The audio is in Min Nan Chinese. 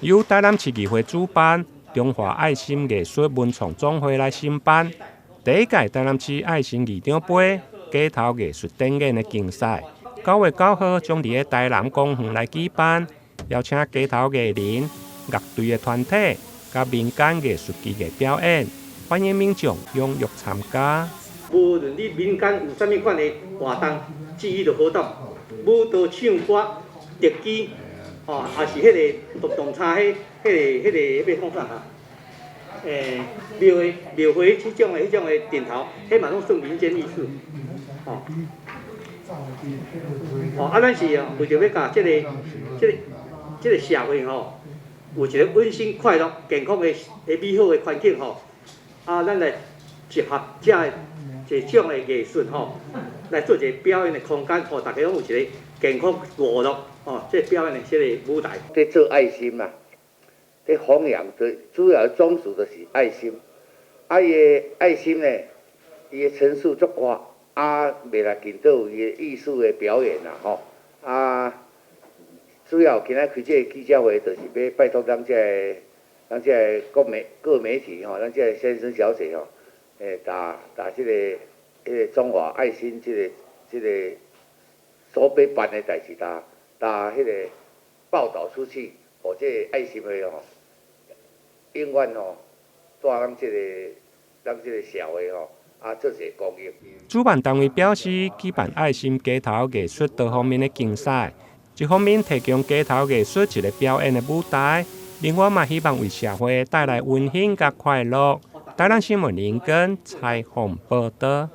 由台南市議會主辦，中華愛心藝術文創總會來承辦第一屆台南市愛心議長盃街頭藝術展演的競賽。9月9號將佇台南公園來舉辦，邀請街頭藝人、樂隊的團體佮民間藝術技藝表演，歡迎民眾踴躍參加。無論你民間有啥物款的活動、技藝的活動、舞蹈、唱歌、特技，吼，抑是彼个動動叉，彼、彼個、彼個，欲講啥哈？廟會、廟會彼種的陣頭，彼嘛攏算民間藝術，吼。吼，啊，咱是哦，為著欲共這個社會吼，有一個溫馨、快樂、健康的美好的環境吼，啊，咱來集合遮這種的藝術吼，來做一個表演的空間，予大家攏有一個健康娛樂吼，這個表演的這個舞台。佇做愛心啦，佇弘揚的主要宗旨就是愛心。啊，伊的愛心呢，伊的層次足闊，啊，袂來見到伊的藝術的表演啦，吼。啊，主要今仔開這個記者會，就是欲拜託咱這個各媒體吼，咱這個先生小姐吼，共這個中華愛心這個所欲辦的代誌，共彼個報導出去，予這個愛心會吼，永遠吼，蹛咱這個社會吼，啊，做一個公益。主辦單位表示，舉辦愛心街頭藝術多方面的競賽，一方面提供街頭藝術一個表演的舞台，另外嘛希望為社會帶來溫馨佮快樂。台南新聞林根採訪報導。